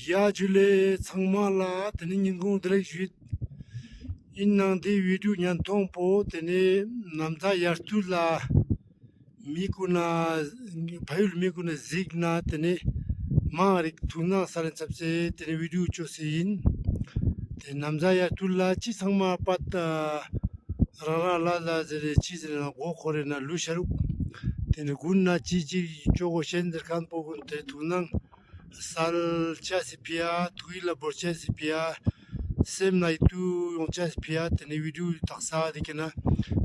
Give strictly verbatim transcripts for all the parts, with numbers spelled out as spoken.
ཡ་ཇུ་ལེ་ཚང་མ་ལ། དེ་ནེ་ཉིན་གུང་བདེ་ལེགས་ཞུ། ཨིན་ནའང་དེ་བི་ཌིའོ་ཉན་ཐོང་པོ་དེ་ནེ་ན་བཟའ་ཡར་དུས་ལ་མི་གུན་ན་ཕ་ཡུལ་མི་གུན་ན་གཟིགས་ན་དེ་ནེ་མང་རིག་ཐུག་ན་ས་ལེན་ཚབ་སེ་དེ་ནེ་བི་ཌིའོ་ཅོ་སེ་ཨིན། དེ་ན་བཟའ་ཡར་དུས་ལ་ཅི་ཚང་མ་པད་རང་རང་ལ་ལ་ཟེར་རེ་ཅི་ཟེར་ན་མགོ་འཁོར་རེ་ན་ལུས་ཤ་རུག། དེ་ནེ་གུན་ན་ཅི་ཅི་ཅོ་གོ་ཤེས་ཟེར་ཁན་པོ་གུན་དེ་ཐུག་ན་སལ་ཅེས་སི་ཕི་ཡ། ཐུགས་ཡིད་ལ་བོར་ཅེས་སི་ཕི་ཡ། སེམས་ལ་ཡིད་དུ་ཡོང་ཅེས་སི་ཕི་ཡ། དེ་ནེ་བི་ཌིའོ་དག་ས་དེ་ཀ་ན་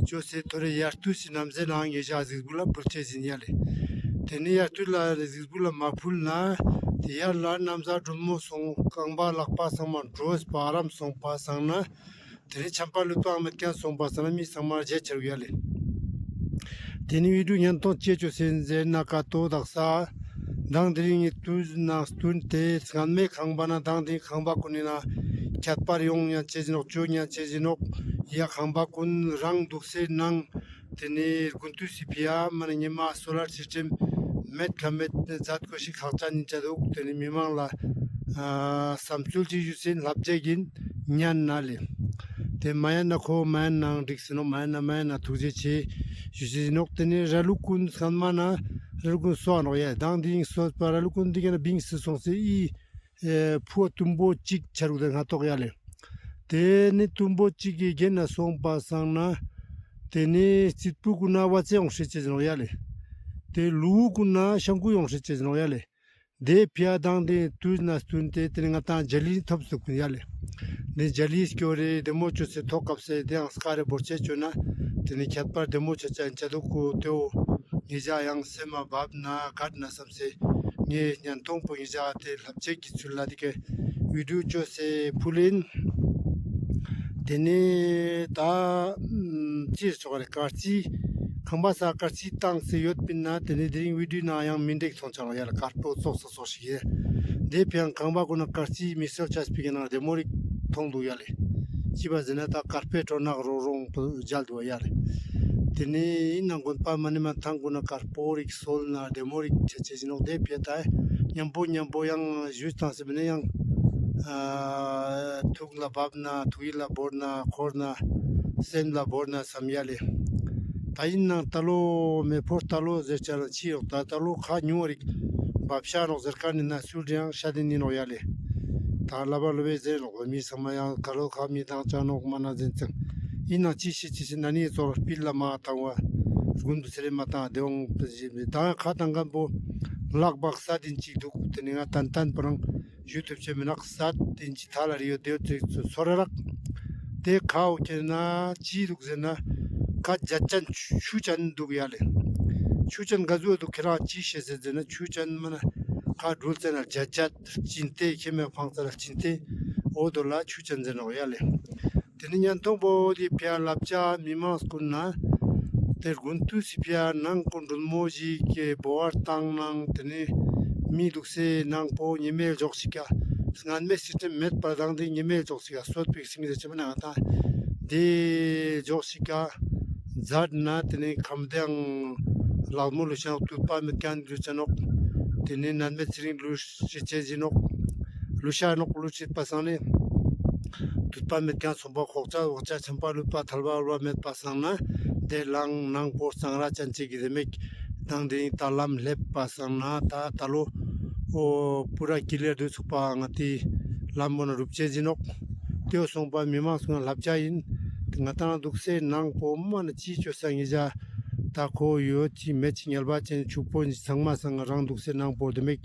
ཅོ་སེ་ཐོ་རེ་ཡར་དུས་སི་ནམ་ཟེར་ནའང་ངེ་ཞག་གཟིགས་བུ་ལ་བོར་ཅེས་ཨིན་ཡ་ལེ། དེ་ནེ་ཡར་དུས་ལ་གཟིགས་བུ་ལ་མ་ཕུལ་ན་དེ་ཡར་ལ་ན་བཟའ་དྲོན་མོ་སོང་རྐང་པ་ལག་པ་ཚང་མ་དྲོས་པ་ཨ་རམ་སོང་པ་སང་ན་དེ་ནེ་ཆམ་པ་ལུད་པའང་མེད་ཁན་སོང་པ་སང་ན་མི་ཚང་མ་རྗེད་ཆ་རུག་ཡ་ལེ། དེ་ནེ་བི་ཌིའོ་ཉན་ཐོང་ཅི་ཅོ་སེ་ཨིན་ཟེར་ན་ཀ་ཏོ་དག་ས་མདང་དེ་རིང་ངི་དུས་ནང་སྟུན་ཏེ་སྔན་མའི་ཁང་པ་ན་མདང་དེ་ཁང་པ་གུན་ནི་ན་ཁྱད་པར་ཡོང་ཉན་ཅེས་ཨིན་ནོག་ཅོ་ཉན་ཅེས་ཨིན་ནོག། ཡ་ཁང་པ་གུན་རང་དུག་སེ་ནང་དེ་ནེ་དགུན་དུས་སི་ཕི་ཡ་མ་ནེ་ཉི་མ་སོ་ལར་སིས་ཊེམ་མེད་ཁ་མེད་ནེ་ཛད་གོས་ཤིག་ཁག་ཅན་ཨིན་ཆ་དུག། དེ་ནེ་མི་མང་ལ་ཨ་སམ་ཚུལ་ཅིག་ཞུས་སེ་ལབ་ཅེས་ཨིན་ཉན་ན་ལེ། དེ་མ་ཉན་ན་ཁོ་མ་ཉན་ནའང་འགྲིག་སེ་ནོག། མ་ཉན་ན་མ་ཉན་ན་ཐུགས་རྗེ་ཆེ་ཞུས་སེ་ཨིན་ནོག། དེ་ནེ་ར་ལུག་གུན་སྔན་མ་ན་ར་ལུག་གུན་སོ་ནོག་ཡ། མདང་དེ་རིང་སོས་པ་ར་ལུག་གུན་དེ་ཀ་ན་བིངས་སེ་སོང་སེ་ཨི་ཨེ་ཕུ་བ་དུམ་བོ་ཅིག་ཆ་རུག་དེ་ང་ཏོག་ཡ་ལེ། དེ་ནེ་དུམ་བོ་ཅིག་གི་གྱེན་ན་སོང་པ་སང་ན་དེ་ནེ་རྩིད་པུ་གུན་ན་བ་ཙེ་ཡོང་ཤེས་ཅེས་ཨིན་ནོག་ཡ་ལེ། དེ་ལུ་གུན་ན་ཤང་ཀུ་ཡོང་ཤེས་ཅེས་ཨིན་ནོག་ཡ་ལེ། དེ་ཕི་ཡ་མདང་དེ་དུས་ན་སྟུན་ཏེ་དེ་ནེ་ང་ཏང་ཇ་ལི་ཐོབ་སྟེ་གུན་ཡ་ལེ། དེ་ཇ་ལི་སྐྱོར་རེ་དེ་མོ་ཅོས་སེ་ཐོག་སྐབས་སེ་དེའང་སྐ་རེ་བོར་ཆེ་ཅོས་ན་དེ་ནེ་ཁྱད་པར་དེ་མོ་ཆ་ཆ་ཨིན་ཆ་དུག་གོ། དེའོ་ངེ་ཞག་ཡང་སེམས་མ་བབ་ན་གད་ན་སམ་སེ་ངེ་ཉན་ཐོང་པོ་ངེ་ཞག་དེ་ལབ་ཅེས་ཀྱི་ཚུལ་ལ་དེ་ཀ་བི་ཌིའོ་ཅོས་སེ་ཕུལ་ཨིན། དེ་ནེ་ད་ཅི་ཟེར་ཆོག་ག་རེ། དཀར་རྩི་ཁང་པ་ས་དཀར་རྩི་བཏང་སེ་ཡོད་པིན་ན་དེ་ནེ་དེ་རིང་བི་ཌིའོ་ནང་ཡང་མི་འགྲིག་ཐོང་ཆ་ནོག་ཡ་ལེ། དཀར་པོ་ཙོགས་སོ་སོ་ཞིག་ཡེ། དེ་ཕི་ཡང་ཁང་པ་གུན་ན་དཀར་རྩི་མི་སེལ་ཆ་སྤི་གི་ནང་དེ་མོ་རིག་ཐོང་དུག་ཡ་ལེ། ཅི་བ་ཟེར་ན་ད་དཀར་པོའི་ཁྲོ་ནག་རོ་རོང་པོ་མཇལ་དུག་ཡ་ལེ། དེ་ནེ་ཨིན་ན་དགོན་པ་མ་ནེ་མ་ཐང་གུན་ན་དཀར་པོ་རིག་སོལ་ན་དེ་མོ་རིག་ཆ་ཆེ་ཞིག་ནོག། དེ་ཕི་ད་ཉམ་པོ་ཉམ་པོ་ཡང་ཞུས་བཏང་སེ་མ་ནེ་ཡང་ཨ་ཐུགས་ལ་བབ་ན་ཐུགས་ཡིད་ལ་བོར་ན་འཁོར་ན་སེམས་ལ་བོར་ན་སམ་ཡ་ལེ། ད་ཨིན་ནའང་ད་ལོ་མེ་ཕོ་ད་ལོ་ཟེར་ཆ་ན་ཅི་ཡོག། ད་ད་ལོ་ཁ་ཉུང་བ་རིག་བབ་ཤ་ནོག་ཟེར་ཁན་ནི་ན་སུལ་དེ་ཡང་ཤ་དེ་ནི་ནོག་ཡ་ལེ། ད་ལ་བ་ལོ་བེ་ཟེར་ནོག་མི་ཚང་མ་ཡང་ད་ལོ་ཁ་མི་དང་ཅ་ནོག་མ་ན་ཟེར་ཙང་། ཨིན་ནའང་ཅི་ཤེས་ཅི་ཤེས་ན་ནི་ཚོར་སྤིལ་ལ་མ་བཏང་བ་དགུན་དུ་ཚེ་རེ་མ་བཏང་དེ་འོང་པ་ཞིག་མི་ད་ཁ་བཏང་ཁན་པོ་ལག་བག་ས་དེན་ཅིག་དུག། དེ་ནེ་ང་ཏན་ཏན་པོ་རང་ཡུ་ཊུབ་ཆེ་མི་ནག་ས་དེན་ཅིག་ཐ་ལ་རི་ཡོད་དེ་ཡོད་ཚེ་ཚོ་ར་རག། དེ་ཁ་འོ་ཁྱེར་ན་ཅི་དུག་ཟེར་ན་ཁ་ཇ་ཅན་ཆུ་ཅན་དུག་ཡ་ལེ། ཆུ་ཅན་ག་ཟུག་དུག་ཁྱེ་རང་ཅི་ཤེས་ཟེར་ཟེར་ན་ཆུ་ཅན་མ་ན་ཁ་དྲུལ་ཙེ་ན་ཇ་ཅད་ཅིན་ཏེ་ཁྱེ་མེ་ཕང་ཙེ་ན་ཅིན་ཏེ་འོ་དོ་ལ་ཆུ་ཅན་ཟེར་ནོག་ཡ་ལེ། དེ་ནེ་ཉན་ཐོང་པོ་དེ་ཕི་ཡ་ལབ་ཅ་མི་མང་སྐུན་ན་དེ་དགུན་དུས་སི་ཕི་ཡ་ནང་ཀུན་དྲོན་མོ་ཞིག་གི་བོ་བར་བཏང་ནང་དེ་ནེ་མི་དུག་སེ་ནང་པོ་ཉི་མའི་ལྗོགས་ཤིག་ག་སྔན་མའི་སིས་ཊེམ་མེད་པ་དང་དེ་ཉི་མའི་ལྗོགས་ཤིག་ག་སོད་པིག་སིང་ཟེར་ཆེ་མ་ན་ང་ཏང་དེ་ལྗོགས་ཤིག་ག་ཛད་ན་དེ་ནེ་ཁམས་དེའང་ལག་མོ་ལུ་ཤ་ནོག། དུད་པ་མེད་ཁན་ལུ་ཤ་ནོག། དེ་ནེ་ནན་མེད་ཚེ་རིང་ལུ་ཤ་ཅེ་ཞིག་ནོག། ལུ་ཤ་ནོག་ལུ་ཤ་པ་སང་ནེ་དུད་པ་མེད་ཁན་སོང་པ་ཁོག་ཅ་འོག་ཅ་ཆམ་པ་ལུད་པ་ཐལ་བ་འོལ་བ་མེད་པ་སང་ན་དེ་ལང་ནང་པོ་གཙང་ར་ཅན་ཅིག་གི་དེ་མེད་དང་དེ་ད་ལམ་ལེབ་པ་སང་ན་ད་ད་ལོ་འོ་པུ་ར་ཀི་ལེར་དུ་ཚུགས་པ་ང་ཏི་ལམ་པོ་ན་རུབ་ཅེ་ཞིག་ནོག། དེའོ་སོང་པ་མི་མང་སུ་ན་ལབ་ཅ་ཨིན། ང་ཏང་དུག་སེ་ནང་པོ་མ་ན་ཅི་ཅོ་ས་ངེ་ཞག་ད་ཁོ་ཡོད་ཅི་མེད་ཅི་ཉལ་བ་ཅན་ཕྱུག་པོ་ཚང་མ་སང་རང་དུག་སེ་ནང་པོ་དེ་མེད་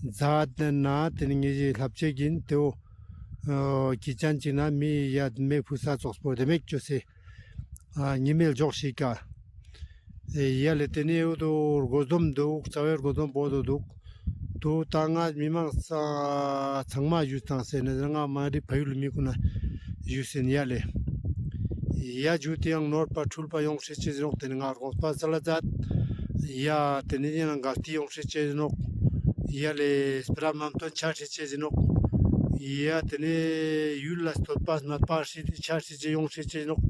ཛད་ན་དེ་ནི་ངེ་ཞིག་ལབ་ཅེ་ཨིན། དེའོ་ཀི་ཅན་ཅིག་ན་མི་ཡ་མེ་ཕུ་ས་ཙོགས་པོ་དེ་མེད་ཅོ་སེ་ཨ་ཉི་མའི་ལྗོགས་ཤིག་ག་ཡ་ལེ། དེ་ནེ་འོ་དོ་སྒོ་འཛོམས་དུག། རྩ་བའི་སྒོ་འཛོམས་པོ་དོ་དུག། དུ་ད་ང་མི་མང་ས་ཚང་མ་ཞུས་བཏང་སེ་ནེ་ང་མ་རི་ཕ་ཡུལ་མི་གུན་ན་ཞུས་སེ་ཨིན་ཡ་ལེ། ཡ་ཇུ་དེ་ཡང་ནོར་པ་འཁྲུལ་པ་ཡོང་ཤེས་ཅེ་ཟེར་ནོག། དེ་ནེ་ང་དགོངས་པ་སལ་ཛད། ཡ་དེ་ནེ་ཡང་གལ་ཏི་ཡོང་ཤེས་ཅེ་ཟེར་ནོག། ཡ་ལེ་སྤེ་ར་མམ་ཏོན་ཆ་ཤེས་ཅེ་ཟེར་ནོག། ཡ་དེ་ནེ་ཡུལ་ལ་སྟོད་པ་སྨད་པ་ཤེས་ཆ་ཤེས་ཅེ་ཡོང་ཤེས་ཅེ་ནོག།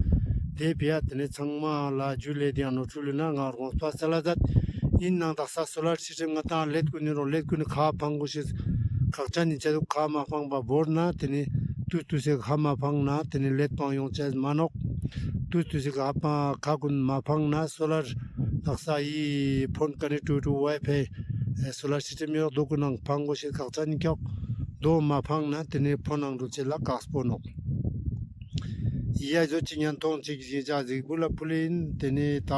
དེ་ཕི་ཡ་དེ་ནེ་ཚང་མ་ལ་ཇུ་ལེ། དེ་ཡང་ནོར་འཁྲུལ་ལེ་ན་ང་དགོངས་པ་སལ་ཛད། ཨིན་ནའང་དག་ས་སོ་ལར་སིས་ཊེམ་ང་ཏང་ལེད་གུན་ནི་རོ་ལེད་གུན་ནི་ཁ་ཕང་གོ་ཤེས་ ཁག་ཅན་ཨིན་ཆ་དུག། ཁ་མ་ཕངས་པ་བོར་ན་ཏེ་ནེ་ཏུས་ཏུས་སི་ཁ་མ་ཕངས་ན་ཏེ་ནེ་ལེད་པའང་ཡོང་ཆ་མ་ནོག། ཏུས་ཏུས་སི་ཁ་ཕང་ཁ་གུན་མ་ཕངས་ན་སོ་ལར་དག་ས་འི་ཕོན་ཀ་ནེག་ཊི་བི་ཊི་ཝའི་ཕའི་སོ་ལར་སིས་ཊེམ་ཡོད་དོ་གུན་ནང་ཕང་གོས་ཤེས་ཁག་ཅན་ཨིན་ཀྱག། དོ་མ་ཕངས་ན་ཏེ་ནེ་ཕོན་ནང་འགྲུལ་ཆེ་ལ་ཀགས་པོ་ནོག། ཡ་ཟོ་ཅིག་ཉན་ཐོང་ཅིག་ཞིག་ཅ་ཟིག་བུ་ལ་ཕུལ་ཨིན། ཏེ་ནེ་ཏ་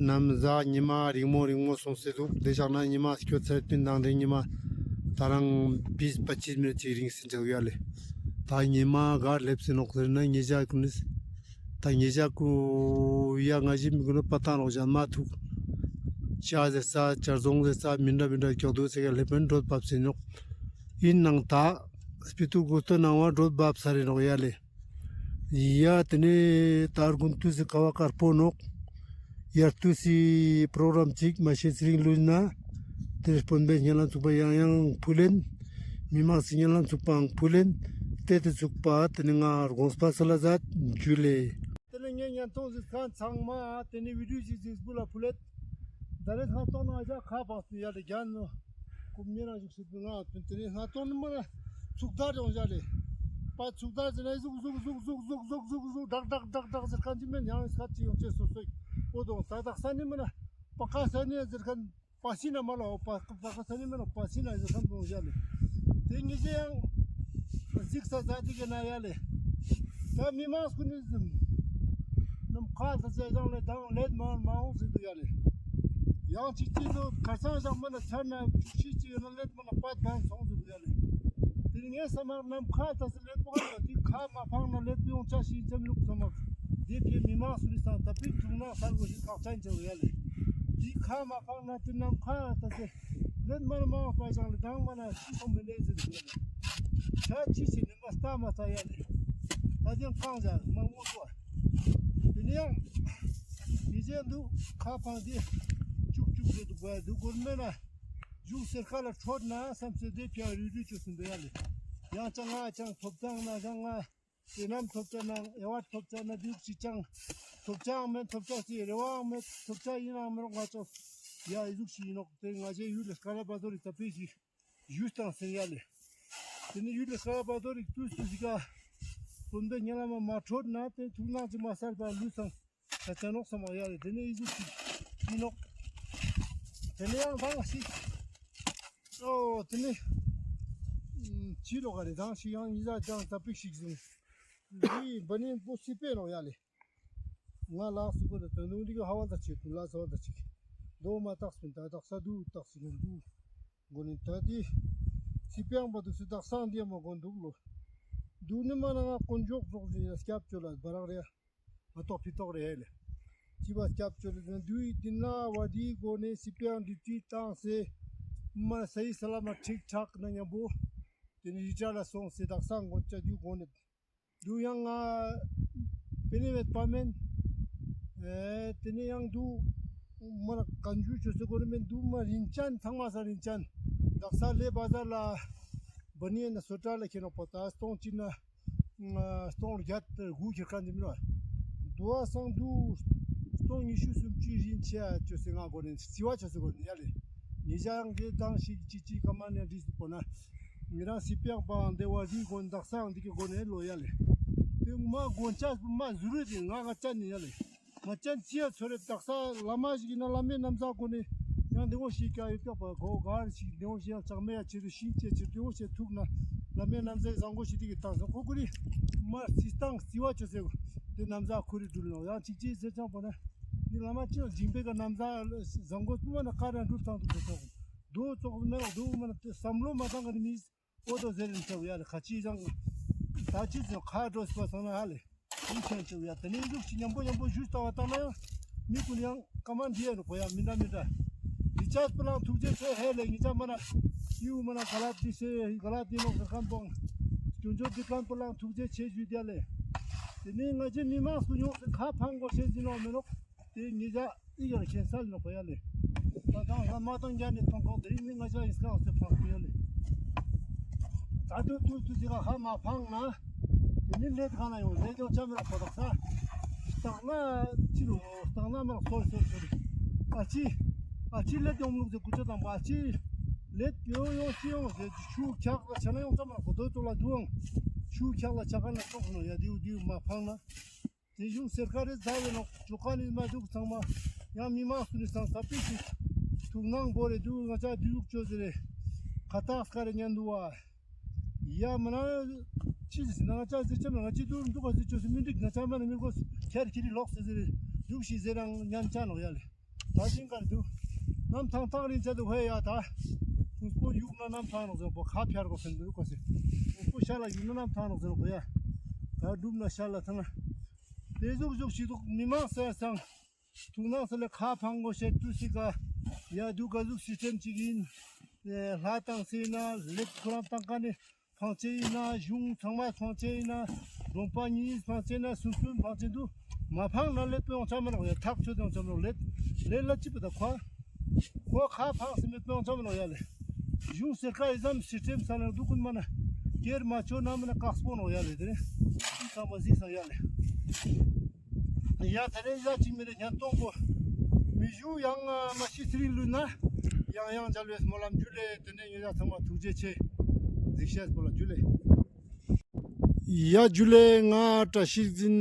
ནམ་ཟ་ཉི་མ་རིང་མོ་རིང་མོ་སོང་སེ་དུག། ཏེ་ཞག་ན་ཉི་མ་སྐྱོད་ཚར་པིན་དང་ཏེ་ཉི་མ་ཏ་རང་བིས་པ་ཅིས་མི་ནཊ་ཅིག་རིང་སེ་ཆ་ཡ་ལེ། ཏ་ཉི་མ་ག་ལེབས་སེ་ནོག་ཟེར་ན་ཉེ་ཞ་གུན་ནི་ཏ་ཉེ་ཞ་གུ་ཡ་ང་ཞི་མི་གུན་ནི་པ་ཏང་ནོག་ཞན་མ་ཐུག། ཅ་ཟེར་ས་ཅར་ཟོང་ཟེར་ས་མི་འདྲ་མི་འདྲ་ཀྱོག་དུག་ཟེར་ག་ལེབ་པིན་འགྲོད་བབས་སེ་ནོག། ཨིན་ནང་ཏ་སྤི་ཏུ་གུ་སྟོད་ནང་བ་འགྲོད་བབས་ས་རེ་ནོག་ཡ་ལེ། ཡ་ཏེ་ནེ་ཏ་ར་གུན་ཏུས་སི་ཁ་བ་དཀར་པོ་ནོག། ཡར་ཏུས་སི་པྲོག་རམ་ཅིག་མ་ཤེས་སི་རིང་ལུས་ན་ཏེ་དཔོན་པོའི་སྙན་ལམ་ཚུགས་པ་ཡང་ཡང་ཕུལ་ཨིན། མི་མང་སི་སྙན་ལམ་ཚུགས་པའང་ཕུལ་ཨིན། ཏེ་ཏེ་ཚུགས་པ་ཏེ་ནེ་ང་དགོངས་པ་སལ་ལ་ཛད། ཇུ་ལེ། ཏེ་ནེ་ངའེ་ཉན་ཐོང་ཟིག་ཁན་ཚང་མ་ཏེ་ནེ་བི་ཌིའོ་ཞིག་ཟིག་བུ་ལ་ཕུལ་ལེད། ད་རེས་སྔ་ཏོག་ན་ཨ་ཅག་ཁ་པང་སྟེ་ཡ་ལེ་རྒྱན་ནོ། ཀུམ་ཉེ་རང་ཞིག་སྲིད་པའི་ང་ཏེ་ནེ་སྔ་ཏོག་ནི་མ་ན་ཚུགས་དར་ཡོང་ཡ་ལེ། པ་ཚུགས་དར་ཟེར་ན་ཟུག་ཟུག་ཟུག་ཟུག་ཟུག་ཟུག་ཟུག་ཟུག་ཟུག་ཟུག་ཟུག་ཟུག་ཟུག་ཟུག་ཟུག་ཟུག་ཟུག་ཟེར་ཁན་ཅིག་ཡོང་ཅེས་སོ་སོ་ཡིག་འོ་དོ་ད་དག་ས་ནི་མ་ན་པ་ཀ་ས་ནི་ཟེར་ཁན་པ་སི་ན་མ་ལ་འོ་པ་པ་ཀ་ས་ནི་མ་ན་པ་སི་ན་ཟེར་ཁན་འོང་ཡ་ལེ། ཏེ་ཉེ་ཞ་ཡང་གཟིགས་ས་ཟ་ཏེ་གི་ན་ཡ་ལེ། ད་མི་མང་སྐུ་ནི་ཟིམ་ནམ་ཁ་ད་ཟེར་ཡང་ལེ་དང་ལེད་མ་མ་འོང་ཟེར་དུག་ཡ་ལེ། ཡང་ཅིག་ཅིག་དུ་ཁ་སང་ཞག་མ་ན་ཚར་ན་བཅུ་བཞི་ཅིག་ཡོད་ན་ལེད་མ་ན་པད་བན་སོང་ཟེར་དུག་ཡ་ལེ། ཏེ་ནེ་ངའེ་སམ་མ་ནམ་ཁ་ད་ཟེར་ལེད་པོ་ག་ཡོད་ཏེ་ཁ་མ་ཕང་ན་ལེད་པོ་ཡོང་ཆ་ཞིག་ཙམ་ལུགས་སམ་མ་ཏེ་ཕིའ་མི་མང་སུ་རི་སང་ད་ཕིའ་ཐུག་ན་སལ་གོས་ཤེས་ཁག་ཅན་ཆེ་བ་ཡ་ལེ། ཏེ་ཁ་མ་ཕང་ན་ཏེ་ནམ་ཁ་ད་ཟེར་ལེད་མ་ན་མ་པ་ཞང་ལེ་དང་མ་ན་ཤི་སོང་མི་ལེ་ཟེར་དུག་ཡ་ལེ། ཆ་ཅི་ཞིག་ནི་མ་སྟ་མ་ས་ཡ་ལེ། ད་ཅང་ཁང་ཞག་མ་ངུ་ཏོ། ཏེ་ནེ་ཡང་མི་ཟེར་དུག་ཁ་ཕང་ཏེ་ཅུག་ཅུག་ཟེར་དུག་ག་དུག་གོར་མེད་ན་ཇུག་སེར་ཁ་ལ་ཁྲོད་ན་སམ་སེ་ཏེ་ཕིའ་རུ་རུ་ཅོ་སུན་དུག་ཡ་ལེ། ཡང་ཅང་ང་ཅང་ཐོབ་ཅང་ན་ཅང་ང་ཏེ་ནམ་ཐོབ་ཅ་ན་ཨེ་བ་ཐོབ་ཅ་ན་དུག་ཅིག་ཅང་ཐོབ་ཅང་མེད་ཐོབ་ཅ་སི་རེ་བའང་མེད་ཐོབ་ཅ་ཨིན་ནའང་མི་རོག་ང་ཅོ་ཡ་ཨི་ཟུག་ཞིག་ཨིན་ནོག། ཏེ་ང་ཞའེ་ཡུལ་ལ་སྐ་ར་བ་དོ་རིག་ད་ཕིའ་ཞིག་ཡུལ་དང་སེང་ཡ་ལེ། ཏེ་ནེ་ཡུལ་ལ་སྐ་ར་བ་དོ་རིག་ཏུས་ཏུས་ཞིག་ག་དཔོན་པོའི་སྙན་ལམ་མ་ཁྲོད་ན་ཏེ་ཐུགས་སྣང་ཅིག་མ་སལ་པ་ལུས་སང་ད་ཆ་ནོག་སམ་མ་ཡ་ལེ། ཏེ་ནེ་ཨི་ཟུག་ཅིག་ཨིན་ནོག། ཏེ་ནེ་ཡང་དང་ཞིག་ཨོ་ཏེ་ནེ་ཅི་ལོ་ག་རེ་དང་ཞིག་ཡང་ཉི་ཟ་ཅང་ད་ཕིའ་ཞིག་ཟིན་འི་བ་ནི་པོ་སི་པེ་ནོག་ཡ་ལེ། ང་ལགས་སུ་གོ་ལ་ད་ནུང་འདི་གི་ཧ་བ་ད་ཆེ་ཏུ་ལ་ས་བ་ད་ཆེ་དོ་མ་ཏགས་པིན་ད་ཏགས་ས་དུ་ཏགས་སི་གོ་དུ་གོ་ནི་ད་དི་སི་པེ་ཡང་བ་དུ་སི་ཏགས་སང་དི་ཡ་མ་གོ་དུག་ལོ། དུ་ནི་མ་ན་ང་དཀོན་མཆོག་ཚོགས་ཟིན་ཡ་སྐྱབས་བཅོལ་ལ་བ་རག་རེ་ཡ་ཨ་ཏོག་ཕི་ཏོག་རེ་ཧེ་ལེ། ཅི་བ་སྐྱབས་བཅོལ་ལ་དུ་ཡི་དི་ན་བ་དི་གོ་ནི་སི་པེ་ཡང་དི་ཅི་ཏང་སེ་མ་སའི་ས་ལ་མ་ཁྲིག་ཁྲག་ན་ཉམ་པོ་དི་ནི་རི་ཏྲ་ལ་སོང་སེ་ཏགས་སང་གོ་ཅ་དུ་གོ་ནི། དུ་ཡང་ང་པེ་ནེ་མེད་པ་མེན། ཨེ་ཏེ་ནེ་ཡང་དུ་མ་ན་གན་ཇུ་ཅོ་སེ་གོ་རེ་མེན། དུ་མ་རིན་ཅན་ཚང་མ་ས་རིན་ཅན་དག་ས་ལེ་བ་ཟ་ལ་བ་ནི་ཡ་ན་སོ་ཏྲ་ལ་ཁེ་ནོག་པ་ད་སྟོང་ཅི་ན་སྟོང་བརྒྱད་དགུ་ཁེར་ཁན་དི་མི་ར་དུ་བ་སང་དུ་སྟོང་ཉི་ཤུ་སུམ་ཅུ་རིན་ཆེ་ཅོ་སེ་ང་གོ་ནེ་སི་བ་ཅོ་སེ་གོ་ནེ་ཡ་ལེ། ཉེ་ཞ་ཡང་གེ་དང་ཞིག་ཅི་ཅི་ཀ་མ་ནེ་རིས་སུ་གོ་ན། ཉེ་རང་སི་པེ་ཡང་པའང་དེ་བ་རི་གོ་ནེ་དག་སང་འདི་གི་གོ་ནེ་ལོ་ཡ་ལེ། དེ་མ་གོ་ཆ་མ་ཟུ་རུ་དེ་ང་ང་ཅན་ནི་ཡ་ལེ། ང་ཅན་ཅི་ཡ་ཚོ་རེ་དག་ས་བླ་མ་ཞིག་ཡིན་ན་བླ་མའི་ན་བཟའ་གོ་ནེ་ཡང་དེ་བོ་ཞིག་ཀ་ཡོད་ཀྱག་པ་གོ་གར་ཞིག་དེ་བོ་ཞིག་ཡང་ལྕགས་མེ་ཡ་ཆེ་རུ་ཤིང་ཆེ་ཆེ་དེ་བོ་ཞིག་ཐུག་ན་བླ་མའི་ན་བཟའི་བཟང་གོ་ཞིག་དེ་གི་དག་ས་ཁོ་ཁོ་རི་མ་སི་སྟངས་སི་བ་ཆོ་སེ་གོ་དེ་ན་བཟའ་ཁོ་རི་འགྲུལ་ནོ་ཡང་ཅིག་ཅིག་ཟེར་ཅང་པོ་ན། འདི་བླ་མ་ཅི་ཡང་སྦྱིན་པའི་ཀ་ན་བཟའ་བཟང་གོ་པུ་མ་ན་ཀ་ར་འགྲུལ་ཐང་དུ་ཆོག་དོ་ཙོག་མེ་རོག་དོ་མ་ན་བསམ་བློ་མ་བཏང་ག་ནི་མི་ཨོ་དོ་ཟེར་རིན་ཆོག་ཡ་ལེ། ཁ་ཅི་ཡང་ད་ཅི་ཟེར་ཁ་འགྲོ་སི་པ་སང་ན་ཧ་ལེ་ཡིན་ཆེན་ཆོག་ཡ། དེ་ནི་འཇུག་ཅི་མཉམ་པོ་མཉམ་པོ་ཞུས་ལྟ་བ་ལྟ་ན་ཡང་མི་ཀུན་ཡང་ཀ་མ་འདི་ཡ་ནོ་གོ་ཡ་མི་འདྲ་མི་འདྲ། འདི་ཅག་པ་ལང་ཐུགས་རྗེ་ཆེ་ཧེ་ལེ། ངི་ཅག་མ་ན་ཡུ་མ་ན་ག་ལ་འདི་སེ་ག་ལ་འདི་ནོ་ཟེར་ཁན་པོང་སྐྱོན་བརྗོད་འདི་ཁན་པ་ལང་ཐུགས་རྗེ་ཆེ་ཞུས་ཏེ་ཡ་ལེ། དེ་ནི་ང་ཅི་མི་མང་སུ་ཡོང་སེ་ཁ་ཕང་གོ་ཤེས་ཟིན་ནོ་མེ་ནོག། དེ་ཉེ་ཞ་ཨི་གར་ཁྱེན་སལ་ནོ་གོ་ཡ་ལེ། ད་དང་ལྷ་མ་དང་རྒྱ་ནི་ཐོང་ཁོག་དེ་རིང་ནི་ང་ཞ་ཨིས་ཁང་སེ་ཕག་གོ་ཡ་ལེ། ད་དུ་དུ་དུ་ཟི་ག་ཧ་མ་ཕང་ན་དེ་ནི་ལེད་ག་ན་ཡོང་ལེད་ཡོང་ཆ་མེད་ཁོ་ཐག་ས། སྟག་ན་ཅི་རུ་སྟག་ན་མ་སོར་སོར་སོར། ཨ་ཅི་ཨ་ཅི་ལེད་ཡོང་ལུགས་ཟེ་ཀུ་ཅོ་དང་པ་ཨ་ཅི་ ལེད་ཡོང་ཡོང་ཅི་ཡོང་ཟེར་ཆུ་འཁྱག་ལ་ཆ་ན་ཡོང་ཙམ་མ་གོ་དོ་ཏོ་ལ་དུའང་ཆུ་འཁྱག་ལ་ཆ་ག་ན་ཙོག་ནོ་ཡ་དེའུ་དེའུ་མ་ཕང་ན། དེ་གཞུང་སེར་ཁ་རེ་ཟ་བའི་ནོག་ཅོ་ཀ་ནི་མ་འདུག་ཚང་མ་ཡང་མི་མང་སུ་ནི་སང་ས་པི་ཞིག་ཐུག་ནང་བོ་རེ་དུ་ང་ཅག་དུ་ཡུག་ཅོ་ཟེར་རེ་ཁ་ཏག་སྐ་རེ་ཉན་དུ་བ། ཡ་མ་ན་ཅི་ཟེར་ན་ང་ཅག་ཟེར་ཅམ་ན་ང་ཅི་དུ་འདུག་ག་ཟེར་ཅོ་སི་མི་འགྲིག་ང་ཅག་མ་ན་མི་གོ་ཁྱེར་ཁྱེར་རི་ལོག་ཟེར་ཟེར་རེ་འདུག་ཤི་ཟེར་རང་ཉན་ཅ་ནོག་ཡ་ལེ། ད་ཅིང་གར་དུ། ནམ་ཐང་ཐང་རིང་ཆ་དུ་ཧེ་ཡ་ད། ཁུང་སྤོ་ཡུག་ན་ནམ་ཐང་ནོག་ཟེར་པོ་ཁ་ཕྱར་གོ་ཕན་དུ་གོ་སེ། ཁུང་སྤོ་ཤ་ལ་ཡུག་ན་ནམ་ཐང་ནོག་ཟེར་པོ་ཡ། ད་སྒྲུབ་ན་ཤ་ལ་ཐང་ན། དེ་ཟུག་ཟུག་ཞིག་དུག་མི་མང་སེ་སང་། ཐུག་ནང་སེ་ལེ་ཁ་ཕང་གོ་ཤེ་ཏུ་སི་ཀ། ཡ་དུ་ག་ཟུག་སི་སི་ཊེམ་ཅིག་ཡིན། ལྷ་དང་སེ་ན་ལེབ་ཁོ་རང་དང་ཀ་ནི། ཕང་ཅེ་ཡིན་ན་གཞུང་ཚང་མ་ཕང་ཅེ་ཡིན་ན་གྲོང་པ་གཉིས་ཕང་ཅེ་ན་སུམ་སྟོན་ཕང་ཅེ་འདུག་མ་ཕང་ན་ལེད་པོ་ཡོང་ཆ་མི་ནོག་ཡ་ཐག་ཆོད་ཡོང་ཆ་མི་ནོག་ལེད་ལེད་ལ་ཅི་པོ་ད་ཁོ་ཁོ་ཁ་ཕང་སེ་མེད་པོ་ཡོང་ཆ་མི་ནོག་ཡ་ལེ། གཞུང་སེར་ཁ་ཨི་ཙམ་སི་སི་ཊེམ་ས་ན་འདུག་ཀུན་མ་ན་ཀེར་མ་ཆོད་ན་མི་ན་ཀག་སྤོ་ནོག་ཡ་ལེ་དེ་ནི་ཨི་ཚང་མ་ཟིག་ས་ཡ་ལེ། ཡ་ད་རེས་ཡ་ཅིག་མི་རེ་ཉན་སྟོང་པོ། མི་ཞུ་ཡང་མ་ཤི་ཚེ་རིང་ལུས་ན། ཡང་ཡང་འཇལ་བའི་སྨོན་ལམ་ཇུ་ལེ། དེ་ནས་ཉེ་རང་ཚང་མ་ཐུགས་རྗེ་ཆེ། གཟིགས་ཤེས་པོ་ལ་ཇུ་ལེ། ཡ་ཇུ་ལེ། ང་བཀྲ་ཤིས་འཛིན་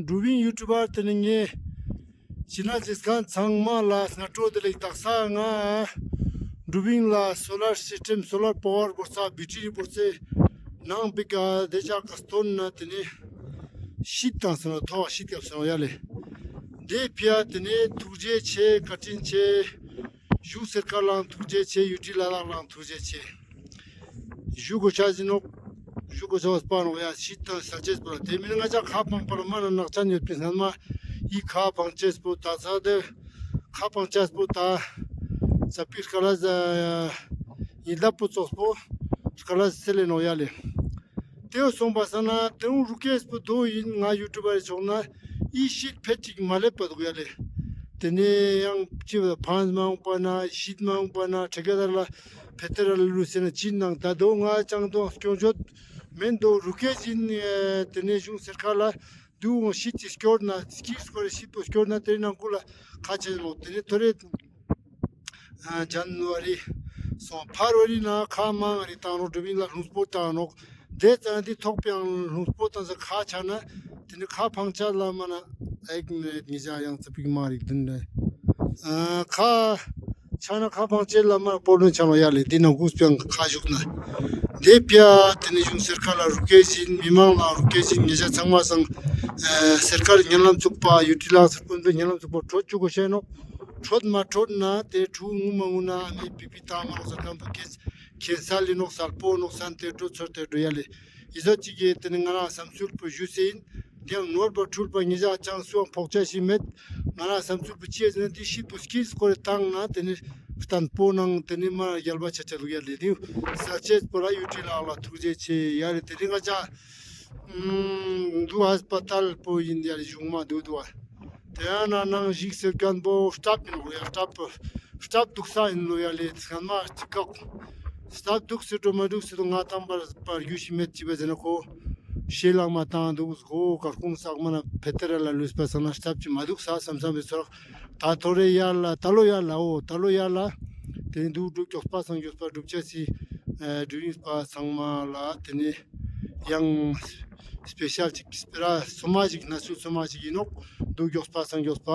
འགྲུབ་ཡིན་ཡུ་ཊུབ་པར་དེ་ནས་ངས་ཅི་ན་ཅི་སྐན་ཚང་མ་ལ་སྔ་དྲོ་བདེ་ལེགས། དག་ས་ང་འགྲུབ་ཡིན་ལ་སོ་ལར་སི་སི་ཊེམ་སོ་ལར་པ་ཝར་བོར་ས་བེ་ཊི་རི་བོར་ས་ནང་པི་ཀ་དེ་ཅག་ག་སྟོན་ན་དེ་ནས་ཤིད་དང་སོང་ཐོག་ཤིད་སྐབས་སོང་ཡ་ལེ། དེ་ཕི་ཡ་དེ་ནས་ཐུགས་རྗེ་ཆེ་བཀའ་དྲིན་ཆེ། གཞུང་སེར་ཁ་ལའང་ཐུགས་རྗེ་ཆེ། ཡུ་ཊི་ལ་ལག་ལའང་ཐུགས་རྗེ་ཆེ། ཞུ་གོ་ཆ་ཟིན་ནོག་ཞུ་གོ་ཆ་བ་སྤ་ནོག་ཡ་ཤིད་དང་ས་ཆེས་པོ་ལ་དེ་མིན་ང་ཅག་ཁ་ཕང་པར་མ་ན་ནག་ཅན་ཡོད་པིན་སྔན་མ་ཡི་ཁ་ཕང་ཆེས་པོ་ད་ས་དེ་ཁ་ཕང་ཆེས་པོ་ད་ས་པི་སྐ་ལ་ཟ་ཡི་ལབ་པོ་ཙོགས་པོ་སྐ་ལ་སེ་ལེ་ནོག་ཡ་ལེ། དེའུ་སོང་པ་ས་ན་དེའུ་རུ་ཀེས་པོ་དོ་ཡིན་ང་ཡུ་ཊུབ་པར་ཆོག་ན་ཨི་ཤིད་ཕེད་ཅིག་མ་ལེབ་པ་དུག་ཡ་ལེ། དེ་ནས་ཡང་ཅི་བ་ཕང་མ་འོང་པ་ན་ཤིད་མ་འོང་པ་ན་ཁྲེ་ཀེ་དར་ལ་ཕེ་ཏེ་ར་ལ་ལུས་སེ་ན་ཅི་ནང་ད་དོ་ང་ཅང་དོ་སྐྱོང་ཆོད་མེན་དོ་རུ་ཀེ་ཅིན་དེ་ནས་གཞུང་སེར་ཁ་ལ་དུ་འོང་ཤིད་ཅི་སྐྱོར་ན་སྐྱིད་སྐོར་ཤིད་པོ་སྐྱོར་ན་དེ་ནང་ཀུ་ལ་ཁ་ཆེ་ལོ་དེ་ནས་ཐོ་རེ། ཨ་ཇན་ཝ་རི་སོང་ཕར་ཝ་རི་ན་ཁ་མང་རི་བཏང་ནོག་འགྲུབ་ཡིན་ལ་ལྷུང་སྤོ་བཏང་ནོག་དེ་ཙང་དེ་ཐོག་པའང་ལྷུང་སྤོ་བཏང་ས་ཁ་ཆ་ན་དེ་ནི་ཁ་ཕང་ཆ་ལ་མ་ན་ཨེག་མི་ནེད་ཉི་ཤ་ཡང་ཚ་པིག་མང་རིག་དུན་ལེ། ཨ་ཁ་ཆ་ན་ཁ་ཕང་ཆེ་ལ་མ་པོ་ལུན་ཆ་ནོག་ཡ་ལེ། དེ་ན་གུས་པའང་ཁ་ཞུག་ན་དེ་ཕི་ཡ་དེ་ནི་གཞུང་སེར་ཁ་ལ་རུ་ཀེ་ཞིན་མི་མང་ལ་རུ་ཀེ་ཞིན་ཉི་ཤ་ཚང་མ་སང་ཨ་སེར་ཁ་ལ་ཉན་ལམ་ཚུགས་པ་ཡུ་ཊི་ལ་སེར་ཀུན་པའི་ཉན་ལམ་ཚུགས་པ་ཁྲོད་ཆུ་གོ་ཤེས་ནོག་ཁྲོད་མ་ཁྲོད་ན་དེ་ཕྲུ་གུ་ངུ་མ་ངུ་ན་ཨ་མའི་པི་པི་བཏང་མ་རོགས་ས་ཁམས་པ་ཁེན་ཁེན་སལ་ལི་ནོག་སལ་པོ་ནོག་སན་དེ་འགྲོ་ཚོར་དེ་འགྲོ་ཡ་ལེ། ཡི་ཟོ་ཅིག་གི་དེ་ནི་ང་རང་བསམ་ཚུལ་པོ་ཞུ་སེ་ཡིན། དེ་ཡང་ནོར་བ་འཁྲུལ་པ་ཉེ་ཞག་ཅང་སུའང་ཕོག་ཆ་ཞིག་མེད། ང་རང་བསམ་ཚུལ་པོ་ཅི་ཡ་ཟེར་ན་དེ་ཤིད་པོ་སྐྱིད་སྐོར་བཏང་ན་དེ་ནི་བརྟན་པོ་ནང་དེ་ནི་མ་རྒྱལ་བ་ཆ་ཆ་ལུག་ཡ་ལེ། དེ་ས་ཆེས་པོ་ལ་ཡུ་ཊི་ལ་ལ་ཐུགས་རྗེ་ཆེ་ཡ་ལེ། དེ་ནི་ང་ཅག་ཨུམ་འདུ་ཧས་པ་ཏལ་པོ་ཡིན་ཡ་ལེ་གཞུང་མ་འདུག་འདུག་ཨ། དེ་ཡང་ན་ནང་ཞིག་ཟེར་མཁན་པོ་སྟབས་ཡིན་ནོ་ཡ་སྟབས་སྟབས་འདུག་ས་ཡིན་ནོ་ཡ་ལེ། ཚང་མ་ཅིག་ཀག་སྟབས་འདུག་ཟེར་འགྲོ་མ་འདུག་ཟེར་དུ་ང་དང་པར་པར་རྒྱུ་ཞིག་མེད་ཅི་བས་ཟེར་ན་ཁོ་ཤེས་ལང་མ་བཏང་འདུག་གོ་ཀར་ཁུང་ས་མ་ན་ཕེ་ཏེ་ར་ལ་ལུས་པ་སང་ན་སྟབས་ཅི་མ་འདུག་ས་བསམ་བསམ་པའི་ཚོར་ད་ཐོ་རེ་ཡ་ལ་ད་ལོ་ཡ་ལ་འོ་ད་ལོ་ཡ་ལ་དེ་ནི་འདུག་འགྲུབ་མགྱོགས་པ་སང་མགྱོགས་པ་འགྲུབ་ཆ་སི་འགྲུབ་ཡིན་པ་ཚང་མ་ལ་དེ་ནི། ཡང་སྤེ་ཤལ་ཅིག་སྤེ་ར་སོ་མ་ཅིག་ན་སུ་སོ་མ་ཅིག་ཡིན་ནོག་འདུག་མགྱོགས་པ་སང་མགྱོགས་པ་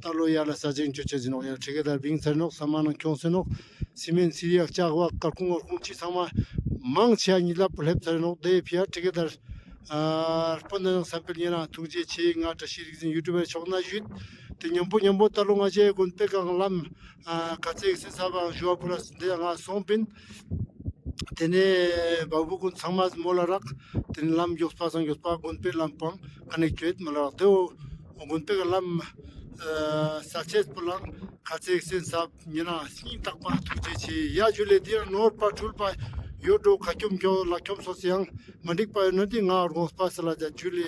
ད་ལོ་ཡ་ལ་ས་ཅིང་ཅོ་ཆ་ཟིན་ནོག་ཡ་ཁྲི་ཀེ་དར་བིང་ཚར་ནོག་ས་མ་ནང་ཁྱོང་སེ་ནོག་སི་མེན་སི་རི་ཡ་ལྕགས་བ་ཀར་ཁུང་ངར་ཁུང་ཅི་ཚང་མ་མང་ཆེ་ཡ་ཉི་ལབ་པོ་ལེབ་ཚར་ནོག་དེ་ཕི་ཡ་ཁྲི་ཀེ་དར་ཨ་སྤོན་ད་ནང་བསམ་འཕེལ་ཉེ་རང་ཐུགས་རྗེ་ཆེ། ང་བཀྲ་ཤིས་རིག་འཛིན་ཡུ་ཊུབ་པར་ཕྱོགས་ན་ཞུས་ཏེ་ཉམ་པོ་ཉམ་པོ་ད་ལོ་ང་ཅའི་དགོན་པའི་སྒང་ལམ་ཨ་ཁ་ཚེག་སེ་ས་བའང་ཞུ་བ་པོ་ལ་འདི་ང་སོང་པིན། དེ་ནས་བ་བུ་ཀུན་ཚང་མ་མོ་ལ་རག་དེ་ནས་ལམ་མགྱོགས་པ་སང་མགྱོགས་པ་དགོན་པའི་ལམ་པང་ཨ་ནེ་ཁྱོད་མོ་ལ་རག་དེ་འོ་དགོན་པའི་ལམ་ས་ཆེས་པོ་ལ་ཁ་ཚེག་སེ་ས་ཉེ་རང་སྙིང་ཐག་པ་ཐུགས་རྗེ་ཆེ་ཡ་ཇུ་ལེ། དེ་ཡང་ནོར་པ་འཁྲུལ་པ་ཡོད་འགྲོ་ཁ་ཁྱོམ་ཁྱོ་ལ་ཁྱོམ་སོ་སི་ཡང་མ་འགྲིག་པ་ཡོད་ན་དེ་ང་དགོངས་པ་ས་ལ་ཇ་ཇུ་ལེ།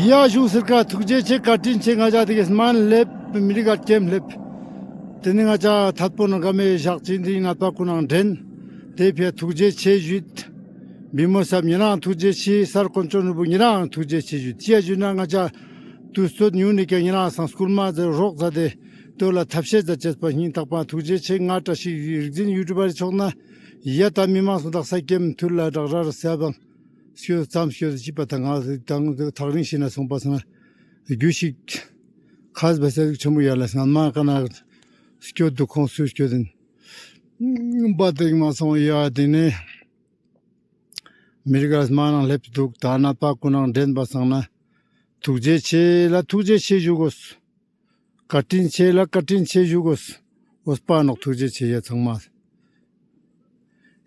ཡ་གཞུང་སར་ཀར་ཐུགས་རྗེ་ཆེ། བཀའ་དྲིན་ཆེ། ང་ཅག་དེ་གི་སྨན་ལེབ་མི་རིགས་ཀ་ཀེམ་ལེབ། དེ་ནི་ང་ཅག་ཐད་པོ་ནང་ཀ་མེ་ཞག་ཅིག་འདི་ནད་པ་ཀུན་ནང་འདྲེན། དེ་ཕི་ཐུགས་རྗེ་ཆེ་ཞུས། བི་མོ་སབ་ཉེ་རང་ཐུགས་རྗེ་ཆེ། སར་དཀོན་མཆོག་ནོར་བུ་ཉེ་རང་ཐུགས་རྗེ་ཆེ་ཞུས། ཅི་ཡ་ཞུས་ན་ང་ཅག་དུས་ཚོད་ཉུང་ནི་ཀ་ཉེ་རང་སང་སྐུལ་མ་ཟེར་རོགས་ཟ་དེ་དོ་ལ་ཐབས་ཤེས་ཟ་ཅེས་པ་སྙིང་ཐག་པ་ཐུགས་རྗེ་ཆེ། ང་བཀྲ་ཤིས་རིག་འཛིན་ཡུ་ཊུབ་པར་ཆོག་ན་ཡ་ད་མི་མང་སུ་དག་ས་ཀེམ་ཐུར་ལ་དྲག་རར་སེ་བང་སྐྱོད་ཙམ་སྐྱོད་ཅི་པ་དང་ང་དང་ཐག་རིང་ཤི་ན་སོང་པ་སང་རྒྱུ་ཞིག་ཁས་པ་སེ་ཆེན་མོ་ཡ་ལ་སང་མ་ཀ་ན་སྐྱོད་དུ་ཁོང་སུ་སྐྱོད་དིན་པ་དེ་མ་སོང་ཡ་དེ་ནས་མི་རིགས་ལ་མ་ནང་སླེབས་འདུག་ད་ནད་པ་ཀུན་ནང་འདྲེན་པ་སང་ན་ཐུགས་རྗེ་ཆེ་ལ་ཐུགས་རྗེ་ཆེ་ཞུ་དགོས། བཀའ་དྲིན་ཆེ་ལ་བཀའ་དྲིན་ཆེ་ཞུ་དགོས། འོས་པ་ནོག་ཐུགས་རྗེ་ཆེ་ཡ་ཚང་མ།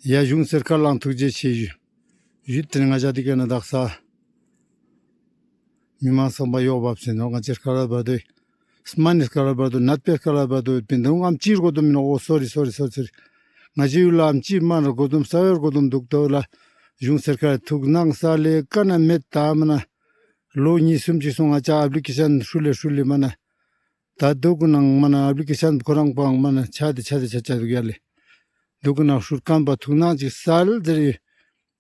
ཡ་གཞུང་སར་ཀར་ལང་ཐུགས་རྗེ་ཆེ་ཞུ། ཡུལ་དེ་ནི་ང་ཅག་དེ་ཀ་ན་དག་ས་མི་མང་སང་པ་ཡོག་བབས་སེ་ནོག་ང་ཅག་སྐལ་བ་དོ་སྨན་ནི་སྐལ་བ་དོ་ནད་པའི་སྐལ་བ་དོ་པིན་དུང་ཨམ་ཅི་རྒོ་དུམ་མི་ནོག་འོ་སོ་རི་སོ་རི་སོ་རི། ང་ཅག་ཡུལ་ལ་ཨམ་ཅི་མ་ན་རྒོ་དུམ་ས་ཡོར་རྒོ་དུམ་འདུག་དོ་ལ་གཞུང་སར་ཀར་ཐུགས་སྣང་ས་ལེ་ཀ་ན་མེད་ད་མ་ན། ལོ་གཉིས་གསུམ་ཅིག་སོང་ང་ཅག་ཨབ་ལི་ཀེ་ཤན་ཧྲུལ་ལེ་ཧྲུལ་ལེ་མ་ན། ད་དུག་ནང་མ་ན་ཨབ་ལི་ཀེ་ཤན་ཁོ་རང་པང་མ་ན་ཆ་དེ་ཆ་དེ་ཆ་ཆ་དུག་ཡ་ལེ། དུག་ནང་ཧྲུལ་ཁན་པ་ཐུགས་སྣང་ཅིག་སལ་ཟེར་ཡོད།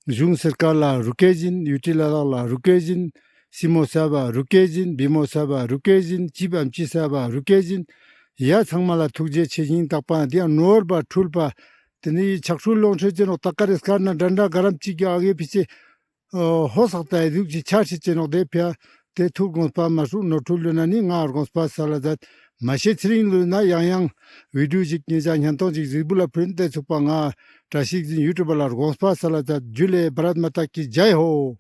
གཞུང་སར་ཀར་ལ་རུ་ཀེ་ཞིན་ཡུ་ཊི་ལ་ལག་ལ་རུ་ཀེ་ཞིན་སི་མོ་ས་བ་རུ་ཀེ་ཞིན་བི་མོ་ས་བ་རུ་ཀེ་ཞིན་ཅི་བམ་ཅི་ས་བ་རུ་ཀེ་ཞིན། ཡ་ཚང་མ་ལ་ཐུགས་རྗེ་ཆེ་སྙིང་ཐག་པ་དེ་ཡང་ནོར་བ་འཁྲུལ་པ། དེ་ནི་ཆག་ཧྲུལ་ལོང་ཧྲུལ་ཅེ་ནོག་ད་ཀ་རེ་སྐར་ན་འདྲ་འདྲ་ག་རམ་ཅིག་གི་ཨ་གེ་ཕི་ཆེ། ཧོ་སག་ཏ་ཡི་དུག་ཅི་ཆ་ཧྲི་ཅེ་ནོག་དེ་ཕི་ཡ་དེ་ཐུགས་དགོངས་པ་མ་ཧྲུག་ནོར་འཁྲུལ་ལུས་ན་ནི་ང་དགོངས་པ་སལ་ལ་མཛད། མ་ཤེས་ཚེ་རིང་ལུས་ན་ཡང་ཡང་བི་ཌིའོ་ཞིག་ཉེ་ཞ་ཉན་ཐོང་ཞིག་གཟིགས་འབུལ་ལ་ཕུལ་ཏེ་ཚུགས་པ་ང་བཀྲ་ཤིས་འཛིན་ཡུ་ཊུབ་པ་ལ་དགོངས་པ་སལ་ལ་མཛད། ཇུ་ལེ་བྷ་རད་མ་ཏ་ཀི་ཇའི་ཧོ།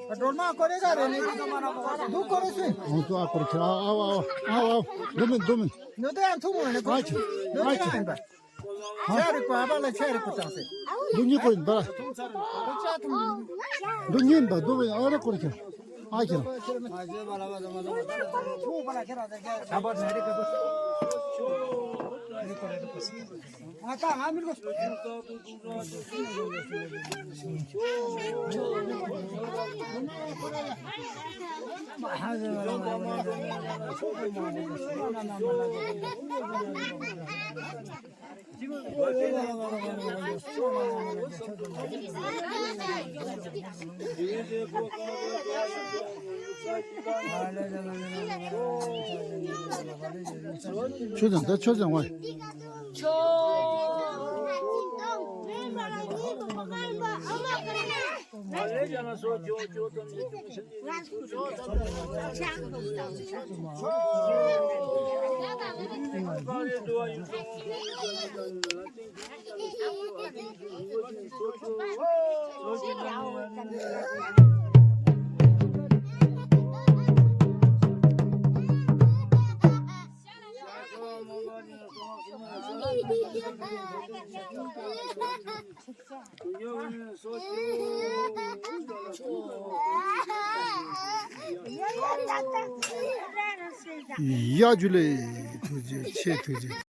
སྒྲོལ་མ་ཀོ་རེ་ག་རེ་ནི་དུ་མ་ན་མོ་ག་རེ་དུ་ཀོ་རེ་སུ། ཨོ་དུ་ཨ་ཀོ་རེ་ཁྱེར་ཨ་ཨ་ཨ་ཨ་ཨ་དུ་མིན་དུ་མིན། ནོ་དེ་ཡང་ཐུ་མོ་ནི་ཀོ་རེ་ཨ་ཁྱེར་ནོ་ཨ་དེ་ཁྱེར་ཡང་ཡིན་པ། ཆ་རིག་པ་ཨ་བ་ལ་ཆ་རིག་པ་ཙང་སེ། དུ་ཉི་ཀོ་རེ་ཡིན་པ། དུ་ཉི་ཡིན་པ་དུ་བ་ཨ་ར་ཀོ་རེ་ཁྱེར་ཨ་ཁྱེར། ཆོས་དང་ད་ཆོས་དང་་བ། ཡ་ཇུ་ལེ། ཐུགས་རྗེ་ཆེ། ཐུགས་རྗེ།